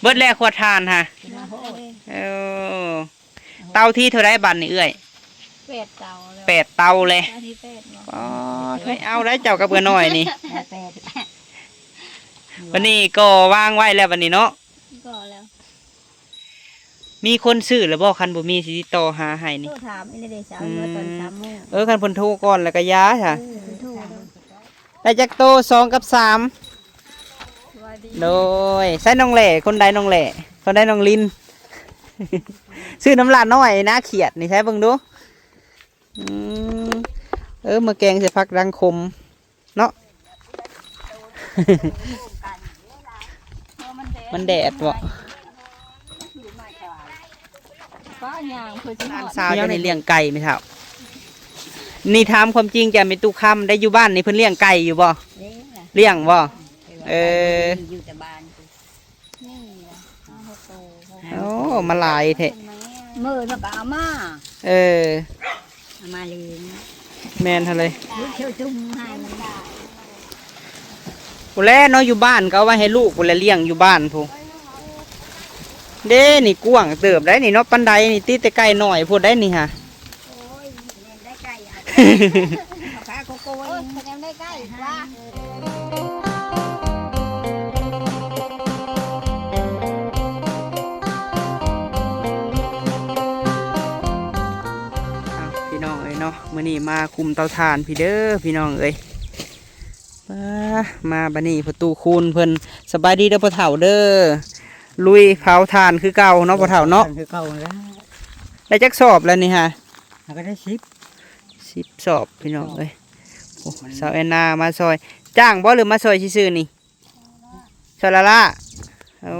ເບິດແລ້ວຂວດຖ່ານຫະ. ເອີ ເຕົາທີເທົ່າໃດບັດນີ້ເອື້ອຍ? ແປດເຕົາແລ້ວ ແປດເຕົາແລ້ວ. ເຕົາທີແປດບໍ່? ອໍ ເຮີ້ຍ ເອົາໄດ້ເຈົ້າກັບເອື້ອຍນ້ອຍນີ້. ແປດ ບັດນີ້ກໍວາງໄວ້ແລ້ວບັດນີ້ເນາະ. ກໍແລ້ວ. ມີຄົນຊື້ແລ້ວບໍ່? ຄັນບໍ່ມີຊິຕິດຕໍ່ຫາໃຫ້ນີ້. ໂທຖາມອີ່ຫຼີເດ້ ສາວ ອືມ ວ່າຕອນສາມໂມງ. ເອີ ຄັນເພິ່ນໂທກ່ອນແລ້ວກໍຢ່າຊະ. ເອີ ເພິ່ນໂທ. ໄດ້ຈັກໂຕ? ສອງກັບສາມ. ສະບາຍດີ. ໂດຍ ໃຊ້ນ້ອງແຫຼ້ ຄົນໃດນ້ອງແຫຼ້ ຄົນໃດນ້ອງລິນ? ຊື້ນຳຫຼານນ້ອຍນາຂຽດນີ້ ໃຊ້ເບິ່ງດູ. ອືມ ເອີ ມາແກງໃສ່ຜັກດັງຂົມເນາະ. ມັນແດດເບາະ. ປ້າຍ່າງເພິ່ນຊິຮອດ ຫຼານສາວເຈົ້ານີ້ລ້ຽງໄກ່ແມ່ເຖົ້າ. ນີ້ຖາມຄວາມຈິງຈາກແມ່ຕູ້ຄຳ ໄດ້ຢູ່ບ້ານນີ້ເພິ່ນລ້ຽງໄກ່ຢູ່ບໍ່? ລ້ຽງ ລ້ຽງບໍ່? ເອີ ຢູ່ແຕ່ບ້ານພຸ້ນ. ນີ້ລະ ຫ້າຫົກໂຕ. ໂອ້ ມາຫຼາຍແທ້. ມື້ມັນກໍເອົາມາ. ເອີ ເອົາມາລ້ຽງ. ແມ່ນຫັ້ນເລີຍ. ລູກເຂົາຈຸ່ມໃຫ້ມັນໄດ້ ພຸ້ນແຫຼະເນາະ. ຢູ່ບ້ານກໍເອົາໄວ້ໃຫ້ລູກພຸ້ນແຫຼະ ລ້ຽງຢູ່ບ້ານພຸ້ນເດ້. ນີ້ກວ້າງເຕີບໄດ໋ນີ້ເນາະ. ປານໃດນີ້ ຕິແຕ່ໄກ່ນ້ອຍພຸ້ນໄດ໋ນີ້ຫະ. ໂອ້ຍ ແມ່ນໄດ້ໄກ່ ເອົາ ເອົາຂາໂກໂກ້ ໂອ້ຍ ແສດງໄດ້ໄກ່ອີກວ່າ. ອ້າວ ພີ່ນ້ອງເອີຍເນາະ ມື້ນີ້ມາຄຸມເຕົາຖ່ານພີ້ເດີ ພີ່ນ້ອງເອີຍ. ມາ ມາບັດນີ້ພໍ່ຕູ້ຄູນເພິ່ນ. ສະບາຍດີເດີພໍ່ເຖົ້າເດີ. ລຸຍເຜົາຖ່ານຄືເກົ່າເນາະພໍ່ເຖົ້າເນາະ. ຖ່ານຄືເກົ່າຫັ້ນແຫຼະ. ໄດ້ຈັກສອບແລ້ວນີ້ຫະ? ມັນກໍໄດ້ສິບ ສິບສອບພີ່ນ້ອງເອີຍ. ໂອ້ ສາວແອນນາມາຊ່ອຍ. ຈ້າງບໍ່ ຫຼືມາຊ່ອຍຊື່ໆນີ້? ຊ່ອຍລະລະ. ໂອ້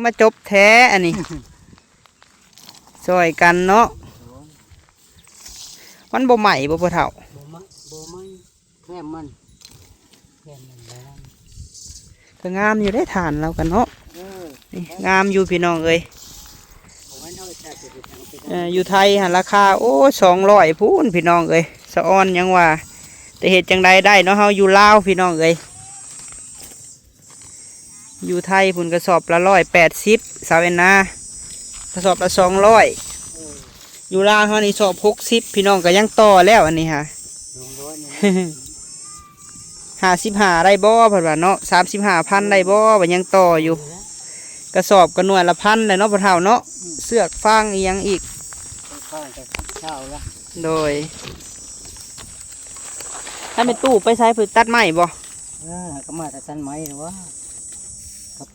ມາຈົບແທ້ອັນນີ້. ຊ່ອຍກັນເນາະ. ມັນບໍ່ໄໝ້ບໍ່ພໍ່ເຖົ້າ? ບໍ່ໄໝ້ ບໍ່ໄໝ້. ແຄມມັນ ແຄມມັນແດງ. ກໍງາມຢູ່ເດ້ຖ່ານລາວກັນເນາະ. ເອີ ນີ້ງາມຢູ່ພີ່ນ້ອງເອີຍ. ເອີ ຢູ່ໄທຫັ້ນລາຄາ ໂອ້ ສອງຮ້ອຍພຸ້ນພີ່ນ້ອງເອີຍ. ສະອອນຍັງວ່າ ແຕ່ເຮັດຈັ່ງໃດໄດ້ເນາະ ເຮົາຢູ່ລາວພີ່ນ້ອງເອີຍ. ຢູ່ໄທພຸ້ນກະສອບລະຮ້ອຍແປດສິບ ສາວແອນນາ ກະສອບລະສອງຮ້ອຍ. ເອີ ຢູ່ລາວເຮົານີ້ສອບຫົກສິບ ພີ່ນ້ອງ ກະຍັງຕໍ່ແລ້ວອັນນີ້ຫະ. ສອງຮ້ອຍນີ້ ຫ້າສິບຫ້າໄດ້ບໍ່ ເພິ່ນວ່າເນາະ ສາມສິບຫ້າພັນໄດ້ບໍ່ ວ່າຍັງຕໍ່ຢູ່. ກະສອບກະໜ່ວຍລະພັນແຫຼະເນາະພໍ່ເຖົ້າເນາະ. ອືມ ເຊືອກຟາງອີ່ຫຍັງອີກ ເຊືອກຟາງກະຊາວລະ. ໂດຍ. ຖ້າແມ່ຕູ້ໄປໃສ ເພິ່ນຕັດໄມ້ບໍ່? ເອີ ກະມາແຕ່ຕັດໄມ້ແຫຼະຫວາ ກັບ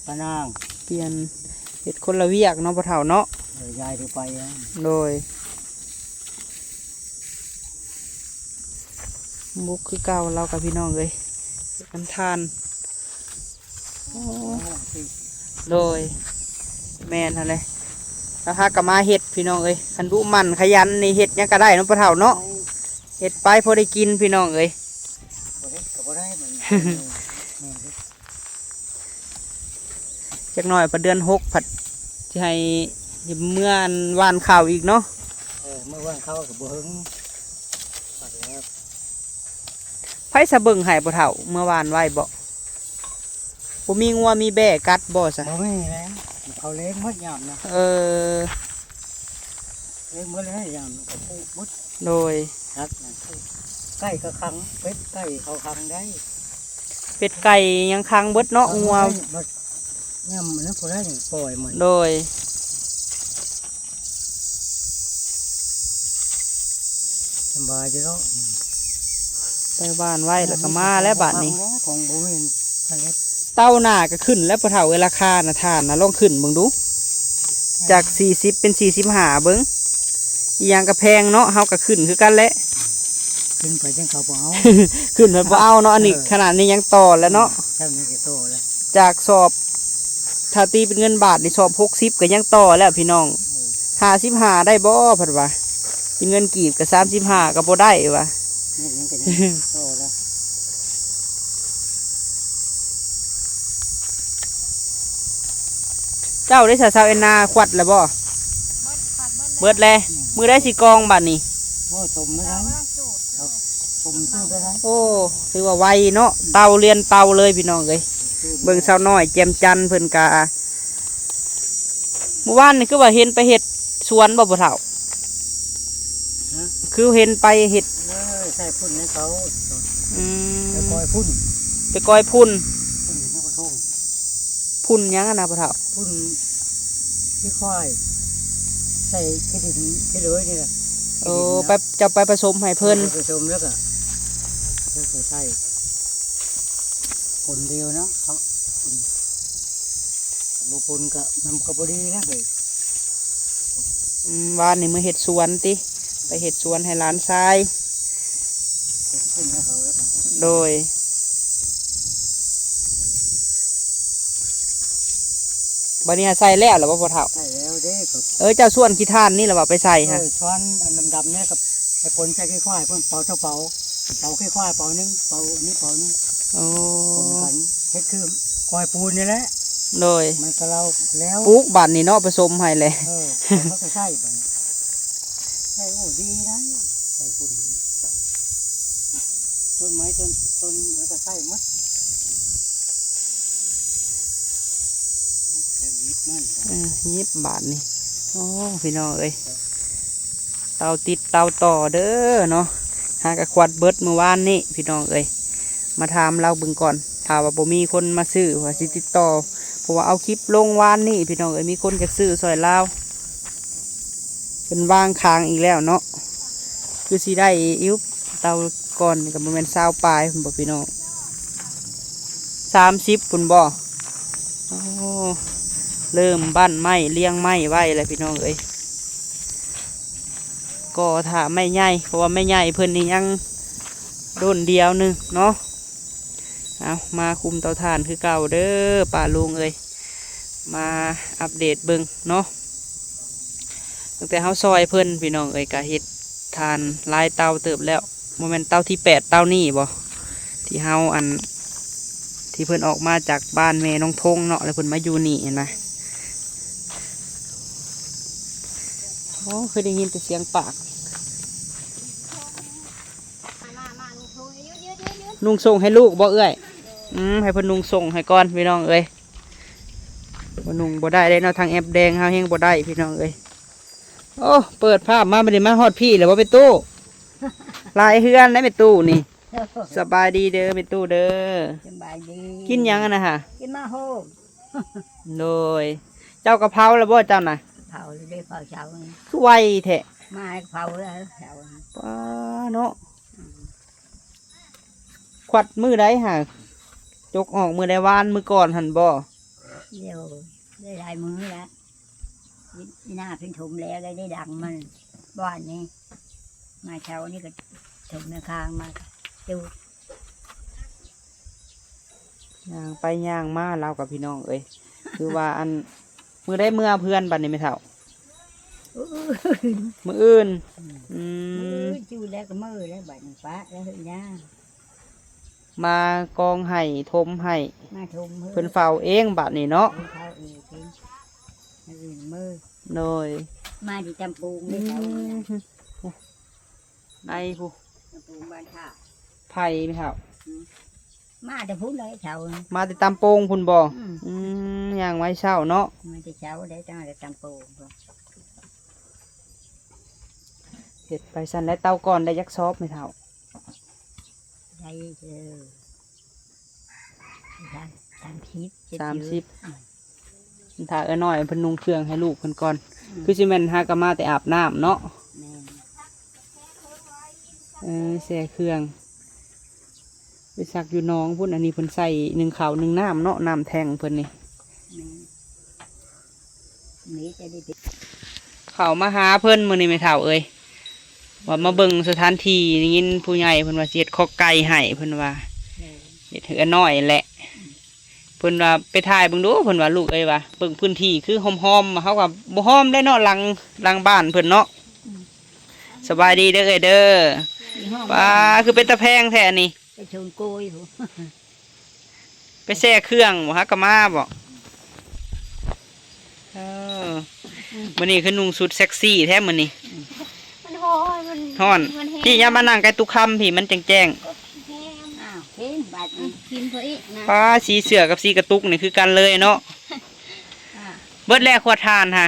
ປານາງ ປ່ຽນເຮັດຄົນລະວຽກເນາະພໍ່ເຖົ້າເນາະ. ເອີ ຍາຍໄປ ໂດຍ ບຸກຄືເກົ່າລາວກະພີ່ນ້ອງເອີຍ ເຮັດນຳທ່ານ. ໂອ້ ໂດຍ ແມ່ນຫັ້ນແຫຼະ. ລາວຫາກະມາເຮັດພີ່ນ້ອງເອີຍ ຄັນດຸໝັ່ນຂະຫຍັນນີ້ເຮັດຫຍັງກະໄດ້ເນາະພໍ່ເຖົ້າເນາະ. ເຮັດໄປພໍໄດ້ກິນພີ່ນ້ອງເອີຍ. ບໍ່ເຮັດກະບໍ່ໄດ້ ແມ່ນເດ້. ຈັກໜ້ອຍພັດເດືອນຫົກພັດຊິໃຫ້ ຊິເມືອຫວ່ານເຂົ້າອີກເນາະ. ເອີ ເມືອຫວ່ານເຂົ້າກະບໍ່ເຫິງ ພັດແລ້ວ. ໃຜສະເບິ່ງໃຫ້ພໍ່ເຖົ້າ ເມືອຫວ່ານໄວ້ບໍ່? ບໍ່ມີງົວມີແບ້ກັດບໍ່ຊະ? ບໍ່ມີແລ້ວ ເຂົາລ້ຽງໝົດຍາມນະ. ເອີ ລ້ຽງໝົດແລ້ວ ຍາມນະ ກະປູກໝົດ. ໂດຍ ຮັກນະ ໄກ່ກະຂັງ ເປັດໄກ່ເຂົາຂັງໄດ້ ເປັດໄກ່ຍັງຂັງເບິດເນາະ. ງົວ ຍາມມັນພໍໄດ້ ປ່ອຍມັນ. ໂດຍ ສະບາຍຢູ່ເນາະ ໄປຫວ່ານໄວ້ແລ້ວກະມາແລ້ວບາດນີ້. ຂອງບໍ່ແມ່ນ ເຕົາໜ້າກະຂຶ້ນແລ້ວພໍ່ເຖົ້າເອີຍ ລາຄານະ ຖ່ານນະ ລອງຂຶ້ນເບິ່ງດູ ຈາກສີ່ສິບເປັນສີ່ສິບຫ້າເບິ່ງ. ອີ່ຫຍັງກະແພງເນາະ ເຮົາກະຂຶ້ນຄືກັນແຫຼະ. ຂຶ້ນໄປຈັ່ງເຂົາບໍ່ເອົາ ຂຶ້ນໄປບໍ່ເອົາເນາະ. ອັນນີ້ ເອີ ຂະໜາດນີ້ຍັງຕໍ່ແລ້ວເນາະ. ຈາກສອບ ຖ້າຕີເປັນເງິນບາດນີ້ ສອບຫົກສິບກະຍັງຕໍ່ແລ້ວພີ່ນ້ອງ. ເອີ ຫ້າສິບຫ້າໄດ້ບໍ່ ເພິ່ນວ່າ ເປັນເງິນກີບກະສາມສິບຫ້າກະບໍ່ໄດ້ວ່າ. ເຈົ້າໄດ້ສາວແອນນາ ຂວັດແລ້ວບໍ່? ເບິດແລ້ວ. ມື້ໃດຊິກອງບາດນີ້? ໂອ້ ຊົມໄດ້ ຊົມສູດໄດ້. ໂອ້ ຖືວ່າໄວເນາະ ເຕົາລຽນເຕົາເລີຍພີ່ນ້ອງເອີຍ. ເບິ່ງສາວນ້ອຍແຈ່ມຈັນເພິ່ນກະ ມື້ວານນີ້ຄືວ່າເຫັນໄປເຮັດສວນບໍ່ພໍ່ເຖົ້າ? ຮະ? ຄືເຫັນໄປເຮັດ ເອີ ໃສ່ຝຸ່ນໃຫ້ເຂົາ. ອືມ ໄປກ້ອຍຝຸ່ນ ໄປກ້ອຍຝຸ່ນ ຝຸ່ນໃຫ້ເຂົາທົ່ງ. ຝຸ່ນຫຍັງຫັ້ນນະພໍ່ເຖົ້າ? ຝຸ່ນຂີ້ຄວາຍ ໃສ່ຂີ້ດິນຂີ້ເລີຍນີ້ແຫຼະ. ໂອ້ ຂີ້ດິນນະ ໄປ ເຈົ້າໄປປະສົມໃຫ້ເພິ່ນ ເອີ ໄປປະສົມແລ້ວກະ ແລ້ວກະໃສ່ ປົນດຽວເນາະ ເຂົາ ປົນ ບໍ່ປົນກະ ມັນກະບໍ່ດີນະເອີຍ. ອືມ ວານນີ້ມາເຮັດສວນຕິ ໄປເຮັດສວນໃຫ້ຫຼານຊາຍ. ໂດຍ ບາດນີ້ຫາໃສ່ແລ້ວລະບໍ່ພໍ່ເຖົ້າ? ໃສ່ແລ້ວເດ້. ເອີ ເຈົ້າສວນຂີ້ຖ່ານນີ້ລະວ່າໄປໃສ່ຫະ? ເອີ ສວນອັນດຳໆນີ້ກະໄປປົນໃສ່ຂີ້ຄວາຍ ເພິ່ນເປົາເທົ່າເປົາ ເປົາຂີ້ຄວາຍເປົາໜຶ່ງ ເປົາອັນນີ້ເປົາໜຶ່ງ. ໂອ້ ປົນກັນ ເຮັດຄືກ້ອຍປູນນີ້ແຫຼະ. ໂດຍ ມັນກະເລົ່າແລ້ວ ປູກບາດນີ້ເນາະ ປະສົມໃຫ້ແຫຼະ. ເອີ ມັນກະໃສ່ບາດນີ້ ໃສ່ ໂອ້ ດີໄດ໋ ໃສ່ຝຸ່ນ ຕົ້ນໄມ້ຕົ້ນ ຕົ້ນ ແລ້ວກະໃສ່ໝົດ. ເອີ ຫຍິບບາດນີ້. ໂອ້ ພີ່ນ້ອງເອີຍ ເຕົາຕິດເຕົາຕໍ່ເດີເນາະ ຫາກະຂວັດເບິດມື້ວານນີ້ພີ່ນ້ອງເອີຍ. ມາຖາມລາວເບິ່ງກ່ອນ ຖ້າວ່າບໍ່ມີຄົນມາຊື້ວ່າຊິຕິດຕໍ່ ເພາະວ່າເອົາຄລິບລົງວານນີ້ພີ່ນ້ອງເອີຍ ມີຄົນຢາກຊື້ຊ່ອຍລາວ. ເພິ່ນວາງຄາງອີກແລ້ວເນາະ ຄືຊິໄດ້ຢູ່ ເຕົາກ່ອນກະບໍ່ແມ່ນຊາວປາຍພຸ້ນບໍ່ພີ່ນ້ອງ ສາມສິບພຸ້ນບໍ່? ໂອ້ ເລີ່ມບັ້ນໄມ້ລຽງໄມ້ໄວ້ແລ້ວພີ່ນ້ອງເອີຍ ກໍຖ້າໄມ້ໃຫຍ່ ເພາະວ່າໄມ້ໃຫຍ່ເພິ່ນນີ້ຍັງດ້ນດຽວໜຶ່ງເນາະ. ເອົາ ມາຄຸມເຕົາຖ່ານຄືເກົ່າເດີປ້າລຸງເອີຍ ມາອັບເດດເບິ່ງເນາະ. ຕັ້ງແຕ່ເຮົາຊ່ອຍເພິ່ນພີ່ນ້ອງເອີຍ ກະເຮັດຖ່ານຫຼາຍເຕົາເຕີບແລ້ວ ບໍ່ແມ່ນເຕົາທີແປດເຕົານີ້ບໍ່ ທີ່ເຮົາອັນ ທີ່ເພິ່ນອອກມາຈາກບ້ານແມ່ນ້ອງທົງເນາະ ແລ້ວເພິ່ນມາຢູ່ນີ້ຫັ້ນນະ. ໂອ້ ຄືໄດ້ຍິນແຕ່ສຽງປາກ. ນຸ່ງສົ່ງໃຫ້ລູກບໍ່ເອື້ອຍ? ອືມ ໃຫ້ເພິ່ນນຸ່ງສົ່ງໃຫ້ກ່ອນພີ່ນ້ອງເອີຍ ບໍ່ນຸ່ງບໍ່ໄດ້ເດ້ເນາະ ທາງແອັບແດງເຮົາແຮງບໍ່ໄດ້ພີ່ນ້ອງເອີຍ. ໂອ້ ເປີດພາບມາ ບາດນີ້ມາຮອດພີ້ແລ້ວບໍ່ແມ່ຕູ້? ຫຼາຍເຮືອນໄດ໋ແມ່ຕູ້ນີ້. ສະບາຍດີເດີແມ່ຕູ້ເດີ. ສະບາຍດີ. ກິນຫຍັງຫັ້ນນະຫະ? ກິນໝາກໂຮມ. ໂດຍ ເຈົ້າກະເຜົາແລ້ວບໍ່ເຈົ້ານະ? ເຜົາແລ້ວເດ້ ເຜົາເຊົ້ານີ້. ຄືໄວແທ້. ມາໃຫ້ເຜົາແລ້ວເຊົ້ານີ້. ປ້າເນາະ. ອືມ ຂວັດມື້ໃດຫາ? ຈົກອອກມື້ໃດ? ວານມື້ກ່ອນຫັ້ນບໍ່? ໂດຍ ໄດ້ຫຼາຍມື້ແລ້ວ. ອີ່ໜ້າເພິ່ນຖົມແລ້ວ ໄດ້ດັງມັນ ບ້ານນີ້ ມາເຊົ້ານີ້ກະຖົມໃນຄາງມາຈູດ. ຍ່າງໄປຍ່າງມາລາວກະພີ່ນ້ອງເອີຍ ຄືວ່າອັນ ມື້ໃດເມືອເພື່ອນບາດນີ້ແມ່ເຖົ້າ? ມື້ອື່ນ. ມື້ອື່ນ. ອືມ ອືມ ມື້ອື່ນຈູດແລ້ວກະມື້ແລ້ວ ບາດນີ້ປະແລ້ວເຮັດຫຍັງ? ມາກອງໄຮ່ຖົມໄຮ່ ມາຖົມເພິ່ນ ເພິ່ນເຝົ້າເອງບາດນີ້ເນາະ. ເພິ່ນເຝົ້າເອງ ມື້ອື່ນມື້. ໂດຍ ມາທີ່ຕຳປູງເດ້. ອືມ ເຂົາ ໃນພຸ້ນ ຕຳປູງບ້ານທ່າ ໃຜແມ່ເຖົ້າ? ອືມ ມາແຕ່ພຸ້ນເລີຍເຊົ້າ. ມາແຕ່ຕຳໂປ່ງພຸ້ນບໍ່? ອືມ ອືມ ຍ່າງໄວເຊົ້າເນາະ. ມາແຕ່ເຊົ້າໄດ້ ຕັ້ງແຕ່ຕຳໂປ່ງພຸ້ນ. ເຮັດໄປຊັ້ນແຫຼະ. ເຕົາກ່ອນໄດ້ຈັກສອບແມ່ເຖົ້າ? ໄດ້ ເອີ ສາມ ສາມສິບ ເຈັດສິບ ສາມສິບ. ອືມ ຖ້າເອື້ອຍນ້ອຍເພິ່ນນຸ່ງເຄື່ອງໃຫ້ລູກເພິ່ນກ່ອນ. ອືມ ຄືຊິແມ່ນຫາກະມາແຕ່ອາບນ້ຳເນາະ. ແມ່ນ. ເອີ ແຊ່ເຄື່ອງໄປຊັກຢູ່ໜອງພຸ້ນ. ອັນນີ້ເພິ່ນໃສ່ໜຶ່ງເຂົ້າໜຶ່ງນ້ຳເນາະ ນ້ຳແທ້ງເພິ່ນນີ້. ແມ່ນ. ເຂົ້າມາຫາເພິ່ນມື້ນີ້ແມ່ເຖົ້າເອີຍ ວ່າມາເບິ່ງສະຖານທີ່. ໄດ້ຍິນຜູ້ໃຫຍ່ເພິ່ນວ່າຊິເຮັດຄອກໄກ່ໃຫ້ ເພິ່ນວ່າ. ເອີ ເຮັດເຮືອນນ້ອຍແຫຼະ. ເພິ່ນວ່າໄປຖ່າຍເບິ່ງດູ ເພິ່ນວ່າ ລູກເອີຍວ່າ ເບິ່ງພື້ນທີ່ຄືຫ້ອມໆ ເຮົາກະບໍ່ຫ້ອມໄດ໋ເນາະ ຫຼັງ ຫຼັງບ້ານເພິ່ນເນາະ. ອືມ ສະບາຍດີເດີເອີຍເດີ. ປ້າ ຄືເປັນຕາແພງແທ້ອັນນີ້. ໄປຊົນໂກຍພຸ້ນ ໄປແຊ່ເຄື່ອງບໍ່ ຫາກະມາບໍ່? ເອີ ອືມ ມື້ນີ້ຄືນຸ່ງຊຸດເຊັກຊີແທ້ມື້ນີ້. ມັນຮ້ອນ ມັນ ຮ້ອນ ມັນແຮງ. ພີ່ ຢ່າມານັ່ງໃກ້ຕຸກຄຳ ພີ່ ມັນຈັ່ງແຈ້ງ. ແຮງ. ອ້າວ ກິນບາດນີ້ ກິນເພິ່ນອີກນະ. ປ້າ ສີເສື້ອກັບສີກະຕຸກນີ້ຄືກັນເລີຍເນາະ. ອ່າ ບິດແລ້ວຂວດຖ່ານຫະ.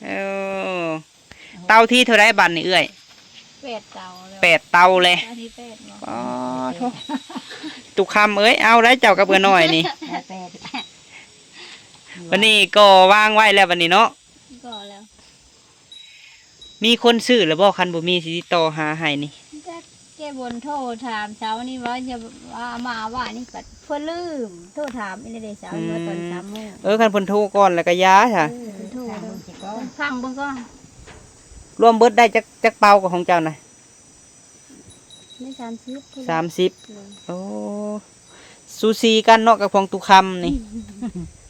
ເອີ ເຕົາທີເທົ່າໃດບັດນີ້ເອື້ອຍ? ແປດເຕົາແລ້ວ ແປດເຕົາແລ້ວ. ອັນທີແປດບໍ່? ອໍ ໂທ້ ຕຸຄຳເອີຍ ເອົາໄດເຈົ້າກັບເອື້ອຍນ້ອຍນີ້. ແປດ ບັດນີ້ກໍວາງໄວ້ແລ້ວບັດນີ້ເນາະ. ກໍແລ້ວ ມີຄົນຊື້ແລ້ວບໍ່? ຄັນບໍ່ມີຊິຕິດຕໍ່ຫາໃຫ້ນີ້. ຈັກແກບົນໂທຖາມເຊົ້ານີ້ວ່າຈະວ່າມາວ່ານີ້ ບັດເພິ່ນລືມໂທຖາມອີກແລ້ວເດ້ເຊົ້ານີ້ວ່າຕອນສາມໂມງ. ເອີ ຄັນເພິ່ນໂທກ່ອນແລ້ວກໍຢ່າຊະ. ເອີ ເພິ່ນໂທ ຟັງເບິ່ງກ່ອນ. ລວມເບິດໄດ້ຈັກ ຈັກເປົາຂອງເຈົ້ານະ? ໄດ້ສາມສິບ ສາມສິບ. ໂອ້ ສູສີກັນເນາະກັບຂອງຕຸຄຳນີ້.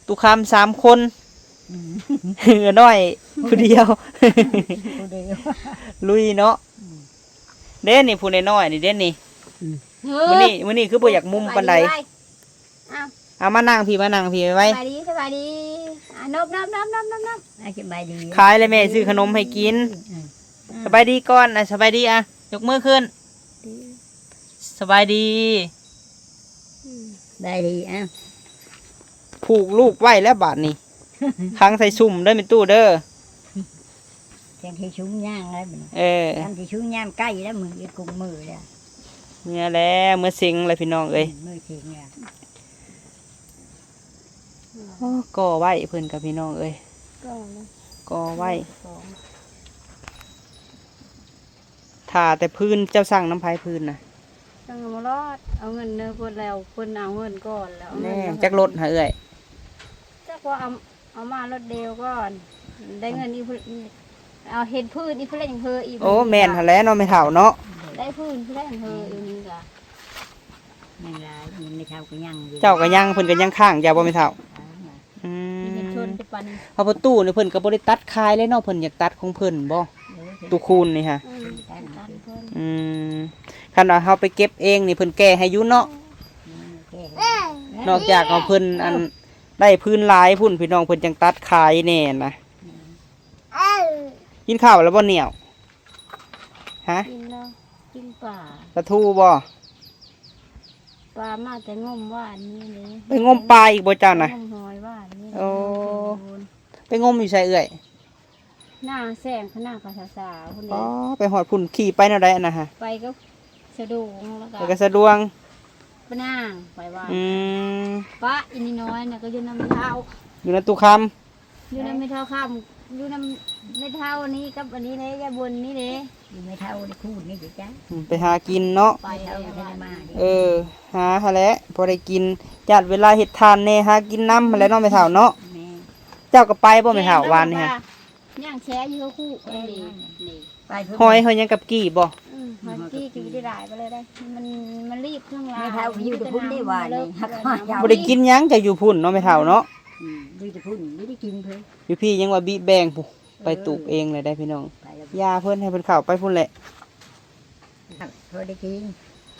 ຕຸຄຳສາມຄົນ ເອື້ອຍນ້ອຍຜູ້ດຽວ ຜູ້ດຽວ ລຸຍເນາະ. ເດ້ນີ້ຜູ້ນ້ອຍໆນີ້ເດ້ນີ້. ມື້ນີ້ ມື້ນີ້ຄືບໍ່ຢາກມຸມປານໃດ. ເອົາ ເອົາມານັ່ງພີ້ ມານັ່ງພີ້ໄວໆ. ສະບາຍດີ ສະບາຍດີ. ອ່າ ນົບໆໆໆໆ ອ່າ ສະບາຍດີ. ຂາຍແລ້ວແມ່ຊື້ຂະໜົມໃຫ້ກິນ. ອືມ ສະບາຍດີກ່ອນ ອ່າ ສະບາຍດີ ອ່າ ຍົກມືຂຶ້ນ. ສະບາຍດີ. ອືມ ສະບາຍດີ. ອ້າວ ຜູກລູກໄວ້ແລ້ວບາດນີ້ ຂັງໃສ່ຊຸ່ມເດີແມ່ຕູ້ເດີ. ຈັງຊິຊຸ່ມຍ່າງແລ້ວບັດນີ້. ເອີ ຈັງຊິຊຸ່ມຍາມໃກ້ແລ້ວ ມື້ອີກກຸງມື້ແລ້ວ. ເມື່ອແລ້ວ ເມື່ອເສັງແລ້ວພີ່ນ້ອງເອີຍ. ອືມ ເມື່ອເສັງແລ້ວ. ໂອ້ ກໍ່ໄວ້ເພິ່ນກໍພີ່ນ້ອງເອີຍ ກໍ່ໄວ້ ກໍ່ໄວ້. ຖ້າແຕ່ພື້ນ ເຈົ້າສັ່ງນຳໃຜພື້ນນະ? ສັ່ງນຳໝໍລອດ ເອົາເງິນເນີເພິ່ນແລ້ວ ເພິ່ນເອົາເງິນກ່ອນແລ້ວ. ແນ່ ຈັກລົດຫາເອື້ອຍ? ຈັກວ່າເອົາ ເອົາມາລົດດຽວກ່ອນ ໄດ້ເງິນອີກ ເອົາເຮັດພື້ນອີກເພິ່ນເລີຍຍັງເຮີອີກ. ໂອ້ ແມ່ນຫັ້ນແຫຼະເນາະແມ່ເຖົ້າເນາະ ໄດ້ພື້ນເພິ່ນເລີຍຍັງເຮີອີກ. ຍັງຫຼາຍ ຍັງແມ່ເຖົ້າກໍຍັງຢູ່ ເຈົ້າກໍຍັງ ເພິ່ນກໍຍັງຄ້າງເຈົ້າບໍ່ແມ່ເຖົ້າ? ອືມ ເພາະປະຕູນີ້ເພິ່ນກໍບໍ່ໄດ້ຕັດຂາຍເລີຍເນາະ ເພິ່ນຢາກຕັດຂອງເພິ່ນບໍ່? ຕຸຄູນນີ້ຫະ. ອືມ ຄັນວ່າເຮົາໄປເກັບເອງນີ້ ເພິ່ນແກ່ໃຫ້ຢູ່ເນາະ. ອືມ ນອກຈາກວ່າເພິ່ນ ອັນ ໄດ້ພື້ນຫຼາຍພຸ້ນ ພີ່ນ້ອງ ເພິ່ນຈັ່ງຕັດຂາຍແດ່ນະ. ອືມ ກິນເຂົ້າແລ້ວບໍ່ໜຽວ? ຮະ? ກິນແລ້ວ ກິນປາ. ປາທູບໍ່? ປາມາແຕ່ງົມວານນີ້ເດ້. ໄປງົມປາອີກບໍ່ເຈົ້ານະ? ງົມຫອຍວານນີ້. ໂອ້ ໄປງົມຢູ່ໃສເອື້ອຍ? ໜ້າແຊງຄະນະກະສາວໆພຸ້ນເດ້. ອໍ ໄປຮອດພຸ້ນ ຂີ່ໄປແນວໃດອັນນະຫະ? ໄປກັບສະໂດງ ແລ້ວກະ ແລ້ວກະສະດວງ ປະນາງ ໄປວ່າ. ອືມ ປະອີນີ້ນ້ອຍນະ ກໍຢູ່ນຳແມ່ເຖົ້າ ຢູ່ນຳຕູ້ຄຳ. ຢູ່ນຳແມ່ເຖົ້າຄຳ ຢູ່ນຳແມ່ເຖົ້ານີ້ກັບອັນນີ້ເດ້ ຍາຍບົນນີ້ເດ້. ຢູ່ແມ່ເຖົ້າໄດ້ຄູນນີ້ເດ້ຈ້າ. ອືມ ໄປຫາກິນເນາະ ໄປເຖົ້າໄດ້ມາເດ້. ເອີ ຫາຫັ້ນແຫຼະ ພໍໄດ້ກິນ ຍາດເວລາເຮັດທານແດ່ ຫາກິນນຳຫັ້ນແຫຼະເນາະແມ່ເຖົ້າເນາະ. ແມ່ນ ເຈົ້າກໍໄປບໍ່ແມ່ເຖົ້າ ວານນີ້ຫະ? ຍ່າງແຊ່ຢູ່ເຮືອຄູ່ນີ້ ນີ້ ໄປເພິ່ນ ຫອຍ ຫອຍຫຍັງກັບກີ່ບໍ່? ອືມ ຫອຍກີ່ ກີ່ໄດ້ຫຼາຍໄປເລີຍໄດ໋ ມັນ ມັນລີບເຄື່ອງລາວ. ແມ່ເຖົ້າຢູ່ແຕ່ພຸ້ນໄດ້ຫວານນີ້ ບໍ່ໄດ້ກິນຫຍັງ ເຈົ້າຢູ່ພຸ້ນເນາະແມ່ເຖົ້າເນາະ. ອືມ ຢູ່ແຕ່ພຸ້ນ ບໍ່ໄດ້ກິນເພິ່ນ ຢູ່ພີ້ຍັງວ່າບີບແບ່ງພຸ້ນ. ເອີ ໄປຕູບເອງເລີຍໄດ໋ພີ່ນ້ອງ. ຢ່າເພິ່ນ ໃຫ້ເພິ່ນເຂົ້າໄປພຸ້ນແຫຼະ ພໍໄດ້ກິນ.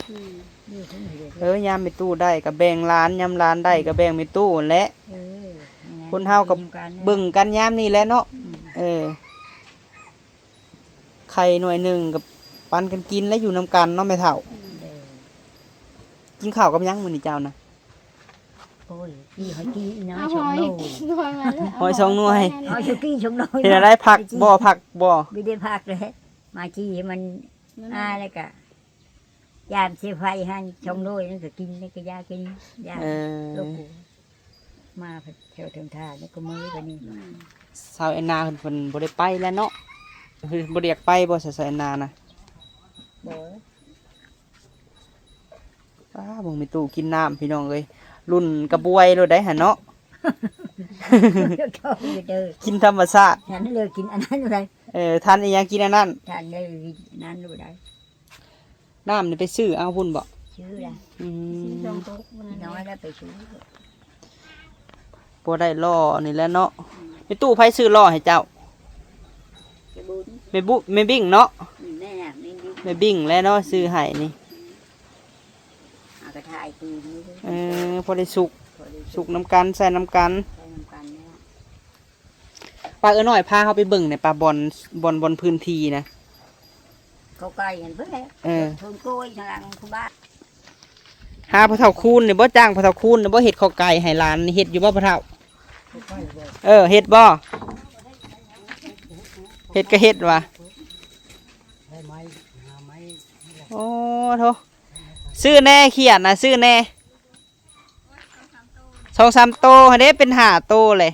ອືມ ຢູ່ພຸ້ນເລີຍ. ເອີ ຍາມແມ່ຕູ້ໄດ້ກໍແບ່ງຫຼານ ຍາມຫຼານໄດ້ກໍແບ່ງແມ່ຕູ້ຫັ້ນແຫຼະ. ເອີ ຄົນເຮົາກໍເບິ່ງກັນຍາມນີ້ແຫຼະເນາະ. ອືມ ເອີ ໄຂ່ໜ່ວຍໜຶ່ງກໍປັນກັນກິນ ແລະຢູ່ນຳກັນເນາະແມ່ເຖົ້າ. ອືມ ກິນເຂົ້າກັບຫຍັງມື້ນີ້ເຈົ້ານະ? ໂອ້ຍ ກີ່ ຫອຍກີ່ນະ ຫອຍສອງໜ່ວຍ ຫອຍສອງໜ່ວຍ ຫອຍສອງໜ່ວຍ. ເຮັດແນວໃດ ພັກບໍ່ ພັກບໍ່? ບໍ່ໄດ້ພັກເລີຍ ມາຈີ່ໃຫ້ມັນ ມັນ ອາ ແລ້ວກະ ຍາມເສຍໄຟຫັ້ນ ສອງໜ່ວຍນັ້ນກໍກິນ ແລ້ວກໍຢາກິນ ຢາ. ເອີ ມາແຖວເທິງທ່ານີ້ກໍມື້ບັດນີ້. ອືມ ສາວແອນນາເພິ່ນ ເພິ່ນບໍ່ໄດ້ໄປແລ້ວເນາະ. ເພິ່ນບໍ່ໄດ້ຢາກໄປບໍ່ ສາວແອນນານະ? ບໍ່. ປ້າ ເບິ່ງແມ່ຕູ້ກິນນ້ຳພີ່ນ້ອງເອີຍ ລຸ້ນກະບວຍໂລດໄດ໋ຫັ້ນເນາະ. ກິນທຳມະຊາດ ທັນເລີຍກິນອັນນັ້ນເລີຍ. ເອີ ທັນອີ່ຫຍັງກິນອັນນັ້ນ ທັນເລີຍກິນອັນນັ້ນໂລດໄດ໋. ນ້ຳນີ້ໄປຊື້ເອົາພຸ້ນບໍ່? ຊື້ລະ. ອືມ ຊື້ສອງໂຕະ ນ້ອຍລະໄປຊື້. ບໍ່ໄດ້ລໍ້ນີ້ແຫຼະເນາະ. ອືມ ແມ່ຕູ້ ໃຜຊື້ລໍ້ໃຫ້ເຈົ້າ? ແມ່ບຸນ ແມ່ບຸ ແມ່ບິ້ງເນາະ. ອືມ ແມ່ ແມ່ບິ້ງ ແມ່ບິ້ງແຫຼະເນາະ ຊື້ໃຫ້ນີ້. ອືມ ເອົາກະຖ່າຍຄືນນີ້. ເອີ ພໍໄດ້ສຸກ ພໍໄດ້ສຸກ ສຸກນຳກັນ ໃສ່ນຳກັນ ໃສ່ນຳກັນແລ້ວ. ປ້າເອື້ອຍນ້ອຍ ພາເຮົາໄປເບິ່ງແດ່ ປ້າ ບ່ອນ ບ່ອນ ບ່ອນພື້ນທີ່ນະ. ເຂົ້າໄກ່ຫັ້ນເພິ່ນແຫຼະ. ເອີ ເທິງໂກຍທາງຫຼັງຜູ້ບ້ານ. ຫາພໍ່ເຖົ້າຄູນນີ້ບໍ່? ຈ້າງພໍ່ເຖົ້າຄູນນີ້ບໍ່ ເຮັດເຂົ້າໄກ່ໃຫ້ຫຼານນີ້ ເຮັດຢູ່ບໍ່ພໍ່ເຖົ້າ? ເອີ ເຮັດບໍ່? ເຮັດກໍເຮັດວ່າ. ໂອ້ໂທ ຊື້ແດ່ ຂຽດນະ ຊື້ແດ່ ສອງສາມໂຕຫັ້ນເດ້ ເປັນຫ້າໂຕເລີຍ.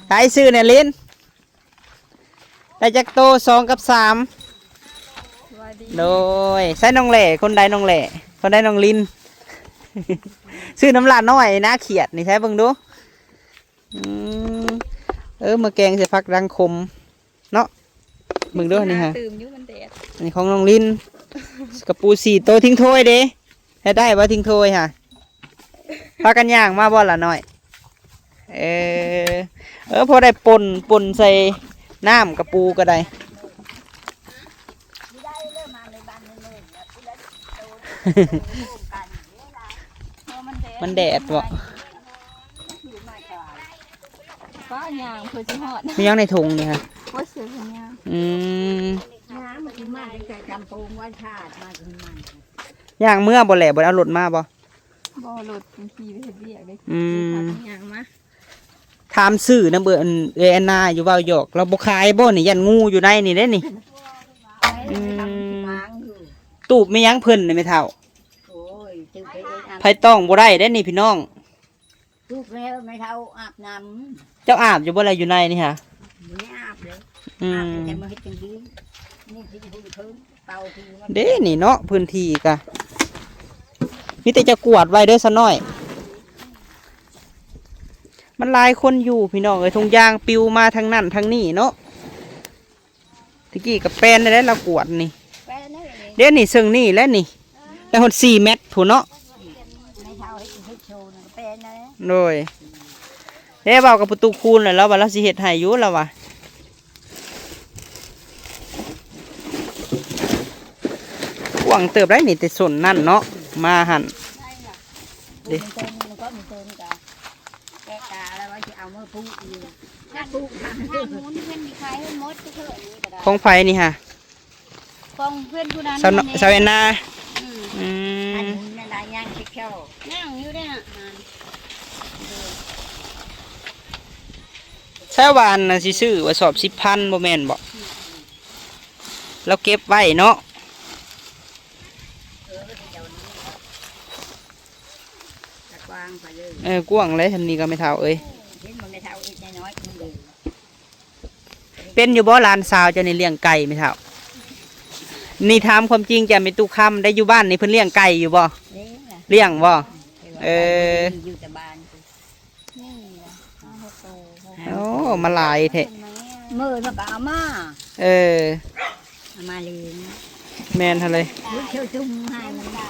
ໃຜຊື້ແດ່ລິນ? ໄດ້ຈັກໂຕ? ສອງກັບສາມ. ສະບາຍດີ. ໂດຍ ໃສນ້ອງແຫຼ້? ຄົນໃດນ້ອງແຫຼ້? ຄົນໃດນ້ອງລິນ? ຊື້ນຳຫຼ້ານ້ອຍນາຂຽດນີ້ ໃສເບິ່ງດູ. ອືມ ເອີ ມາແກງໃສ່ຜັກດັງຂົມເນາະ. ເບິ່ງດູນີ້ຮະ ຕື່ມຢູ່ມັນແດດ. ອັນນີ້ຂອງນ້ອງລິນ ກະປູສີ່ໂຕ. ຖິ້ງໂທຍເດ້? ເຮັດໄດ້ບໍ່ຖິ້ງໂທຍຫະ? ພາກັນຍ່າງມາບໍ່ຫຼ້ານ້ອຍ? ເອີ ເອີ ພໍໄດ້ປົ່ນ ປົ່ນໃສ່ນ້ຳກະປູກໍໄດ້. ມັນແດດບໍ່? ຟ້າຍ່າງເພື່ອຊິຮອດ. ມີຫຍັງໃນຖົງນີ້ຮະ? ໂອ້ຍ ເສື້ອແຂນຍາວ. ອືມ ຍ່າງມາແຕ່ຈຳປົງວັນທາດມາຂຶ້ນມາ. ຍ່າງເມືອບໍ່ແຫຼະ? ບໍ່ໄດ້ເອົາລົດມາບໍ່? ບໍ່ ລົດຂີ່ໄປເຮັດວຽກເດ້. ອືມ ຍ່າງມາ. ຖາມຊື້ນຳເອີ ອັນ ເອື້ອຍແອນນາຢູ່ ເວົ້າຫຍອກ. ລາວບໍ່ຂາຍບໍ່ນີ້? ຢ້ານງູຢູ່ໃນນີ້ເດ້ນີ້. ອືມ ຕູບແມ່ນຫຍັງເພິ່ນນະແມ່ເຖົ້າ? ໂອ້ຍ ຕື້ບໄປເອງ ອາບ ໃຜຕ້ອງບໍ່ໄດ້ເດ້ນີ້ພີ່ນ້ອງ. ຕູບແລ້ວແມ່ເຖົ້າອາບນ້ຳ. ເຈົ້າອາບຢູ່ບໍ່ລະ ຢູ່ໃນນີ້ຫະ? ບໍ່ໄດ້ອາບເລີຍ. ອືມ ອາບແຕ່ມາເຮັດຈັ່ງຊີ້ ນີ້ທີ່ເພິ່ນເພິ່ນ ເດ້ນີ້ເນາະ ພື້ນທີ່ກະມີແຕ່ຈະກວາດໄວ້ເດີສາວນ້ອຍ. ມັນຫຼາຍຄົນຢູ່ພີ່ນ້ອງເອີຍ ຖົງຢາງປິວມາທາງນັ້ນທາງນີ້ເນາະ. ຕະກີ້ກະແປນໄດ້ແລ້ວ ລາວກວາດນີ້. ແປນໄດ້ເລີຍ. ເດ້ນີ້ ເຊິ່ງນີ້ແຫຼະນີ້ ໄດ້ຮອດສີ່ແມັດພຸ້ນເນາະ. ແມ່ເຖົ້າເຮັດ ເຮັດໂຊນະ ແປນໄດ້. ໂດຍ ເດ້ເວົ້າກັບປະຕູຄູນແລ້ວ ລາວວ່າລາວຊິເຮັດໃຫ້ຢູ່ ລາວວ່າ. ກວ້າງເຕີບໄດ໋ນີ້ ແຕ່ສົ້ນນັ້ນເນາະ ມາຫັ້ນເດ້. ແກະກາແລ້ວວ່າຊິເອົາມາປູກຢູ່ ປູກທາງ ທາງໜູນເພິ່ນມີຂາຍເພິ່ນໝົດ ຄືເທື່ອນີ້ກໍໄດ້. ຂອງໃຜນີ້ຫະ? ຂອງເພື່ອນຜູ້ນັ້ນ ສາວ ແມ່ ສາວແອນນາ. ອືມ ອືມ ອັນນັ້ນລະ ຍ່າງເຮັດແຂ້ວ ຍ່າງຢູ່ເດ້ນະ. ແຊວວ່າອັນນັ້ນຊິຊື້ວ່າສອບສິບພັນ ບໍ່ແມ່ນບໍ່? ລາວເກັບໄວ້ເນາະ. ເອີ ກວ້າງໄປເລີຍ. ເອີ ກວ້າງເລີຍ ທຳນີ້ກໍແມ່ເຖົ້າເອີຍ. ເຫັນບໍ່ແມ່ເຖົ້າເຮັດນ້ອຍໆ ເປັນຢູ່ບໍ່ ຫຼານສາວເຈົ້ານີ້ລ້ຽງໄກ່ແມ່ເຖົ້າ? ນີ້ຖາມຄວາມຈິງຈາກແມ່ຕູ້ຄຳ ໄດ້ຢູ່ບ້ານນີ້ເພິ່ນລ້ຽງໄກ່ຢູ່ບໍ່? ລ້ຽງລະ. ລ້ຽງບໍ່? ເອີ ເອີ ຢູ່ແຕ່ບ້ານ. ນີ້ລະ ຫ້າຫົກໂຕ. ໂອ້ ມາຫຼາຍແທ້. ມື້ເພິ່ນກໍເອົາມາ. ເອີ ເອົາມາລ້ຽງ. ແມ່ນຫັ້ນເລີຍ. ລູກເຈົ້າຈຸ່ມໃຫ້ມັນໄດ້.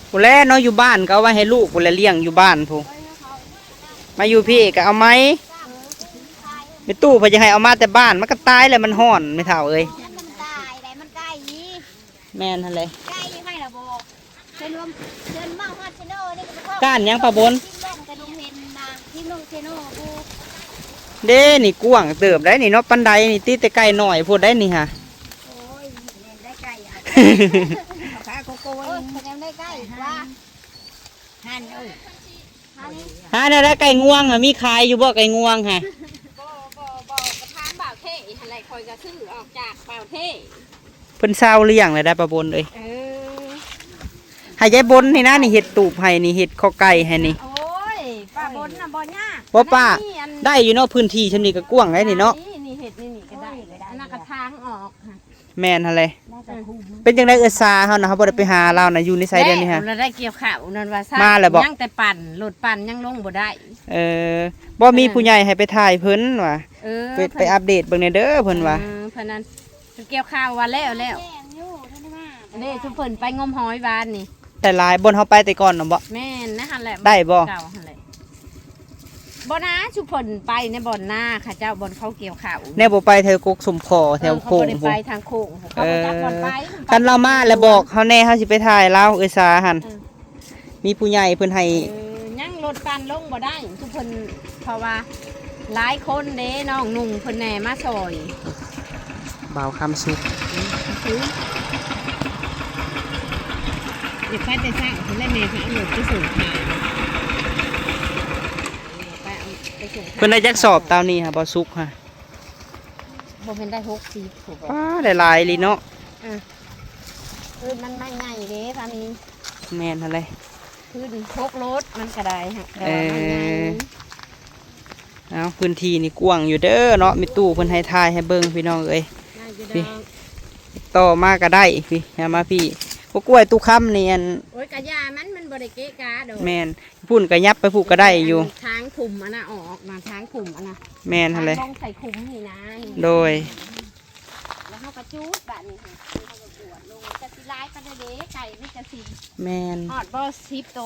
ພຸ້ນແຫຼະເນາະ ຢູ່ບ້ານກໍເອົາໄວ້ໃຫ້ລູກພຸ້ນແຫຼະ ລ້ຽງຢູ່ບ້ານພຸ້ນ. ມາຢູ່ພີ້ກໍເອົາໃໝ່. ແມ່ຕູ້ເພິ່ນຈະໃຫ້ເອົາມາແຕ່ບ້ານ ມັນກໍຕາຍແລ້ວ ມັນຮ້ອນແມ່ເຖົ້າເອີຍ. ມັນຕາຍໄດ໋ ມັນໄກ່. ແມ່ນຫັ້ນແຫຼະ. ໄກ່ໃຫ້ລະບໍ່? ເຊີນເວົ້າ ເຊີນເວົ້າຮອດເຊໂນນີ້ກໍບໍ່ ກ້ານຫຍັງປາບົນ? ທີ່ລົງແຕ່ດົງເຫັນນະ ທີ່ລົງເຊໂນຜູ້. ເດ້ ນີ້ກວ້າງເຕີບໄດ໋ນີ້ເນາະ ປານໃດນີ້ ຕິແຕ່ໄກ່ນ້ອຍໂພດໄດ໋ນີ້ຫະ. ໂອ້ຍ ແມ່ນໄດ້ໄກ່ຫະ ຂາໂກໂກຍ. ໂອ້ຍ ແມ່ນໄດ້ໄກ່ວ່າ ຫັ້ນ ເອີ ຫັ້ນ ຫາແນວໃດໄກ່ງວງຫະ ມີຂາຍຢູ່ບໍ່ໄກ່ງວງຫະ? ບໍ່ ບໍ່ ບໍ່ ກໍຖາມບ່າວເທ່ຫັ້ນແຫຼະ ຂ້ອຍກໍຊື້ອອກຈາກບ່າວເທ່. ເພິ່ນເຊົາລ້ຽງແລ້ວໄດ໋ປາບົນເອີຍ. ເອີ ໃຫ້ຍາຍບົນນີ້ນະ ນີ້ເຮັດຕູບໃຫ້ນີ້ ເຮັດຄອກໄກ່ໃຫ້ນີ້. ໂອ້ຍ ປາບົນນະບໍ່ຍາກ. ບໍ່ປ້າ ໄດ້ຢູ່ເນາະ ພື້ນທີ່ຊ່ຳນີ້ກໍກວ້າງໄດ໋ນີ້ເນາະ. ນີ້ ນີ້ເຮັດນີ້ ນີ້ກໍໄດ້ ອັນນັ້ນກໍທາງອອກ. ແມ່ນຫັ້ນແຫຼະ. ເປັນຈັ່ງໃດເອື້ອຍຊາເຮົານະ ເຮົາບໍ່ໄດ້ໄປຫາລາວນະ ຢູ່ໃນໃສດຽວນີ້ຫະ? ລາວໄດ້ກ່ຽວເຂົ້ານັ້ນວ່າ ມາແລ້ວບໍ່? ຍັງແຕ່ປັ່ນ ລົດປັ່ນຍັງລົງບໍ່ໄດ້. ເອີ ບໍ່ມີຜູ້ໃຫຍ່ໃຫ້ໄປຖ່າຍເພິ່ນວ່າ ເອີ ໄປ ໄປອັບເດດເບິ່ງແດ່ເດີເພິ່ນວ່າ. ເອີ ເພິ່ນນັ້ນ ເພິ່ນກ່ຽວເຂົ້າວ່າແລ້ວ ແລ້ວ. ແມ່ນຢູ່ ເພິ່ນມາ ເດ້ ຊຸມເພິ່ນໄປງົມຫອຍວານນີ້. ແຕ່ຫຼາຍ ບ່ອນເຮົາໄປແຕ່ກ່ອນນະບໍ່? ແມ່ນ ໃນຫັ້ນແຫຼະ ໄດ້ບໍ່? ເກົ່າຫັ້ນແຫຼະ. ບໍ່ນາ ຊຸມເພິ່ນໄປໃນບ່ອນນາເຂົາເຈົ້າ ບ່ອນເຂົາກ່ຽວເຂົ້າ. ແນວບໍ່ໄປແຖວກົກສົມຂໍ ເອີ ແຖວໂຄ້ງ ເຂົາບໍ່ໄດ້ໄປທາງໂຄ້ງ. ເອີ ເຂົາບໍ່ຈັກບ່ອນໄປ. ຄັນລາວມາແລ້ວບອກເຮົາແດ່ ເຮົາຊິໄປຖ່າຍລາວ ເອື້ອຍຊາຫັ້ນ. ເອີ ມີຜູ້ໃຫຍ່ເພິ່ນໃຫ້ ເອີ ຍັງລົດປັ່ນລົງບໍ່ໄດ້ ຊຸມເພິ່ນ ເພາະວ່າຫຼາຍຄົນເດ້ ນ້ອງນຸ່ງເພິ່ນແດ່ມາຊ່ອຍ. ບ່າວຄຳສຸກ. สิไปแต่เช้า เพิ่นได้แม่เพิ่นเอารถไปส่งขาย ไปเอาไปส่งขาย เพิ่นได้จักสอบตาวนี้ฮะ บ่สุกฮะ บ่แม่นได้หกสิบ ผู้บ่ ป้า ได้หลายอีหลีเนาะ อ่ะ คือมันไม่ใหญ่เด้ พามี แม่นหั่นแหละ คือหกรถมันก็ได้ฮะ แต่ว่ามันใหญ่ เออ เอา พื้นที่นี่กว้างอยู่เด้อเนาะ มีตู้เพิ่นให้ถ่ายให้เบิ่งพี่น้องเอ้ย ได้อยู่ดอก พี่ ต่อมาก็ได้พี่ เอามาพี่ พวกกล้วยตู้คำนี่อัน โอ้ย กะยามัน มันบ่ได้เกะกะดอก แม่น พุ้นก็ยับไปพุ้นก็ได้อยู่ ทางขุมอันน่ะออกนะ ทางขุมอันน่ะ แม่นหั่นแหละ ทางลงใส่ขุมนี่นะ โดย แล้วเฮาก็จูดบาดนี้ค่ะ เฮาก็กวดลง จะสิหลายปานใดเด้ ไก่มีแต่สิ แม่น ฮอดบ่ สิบโต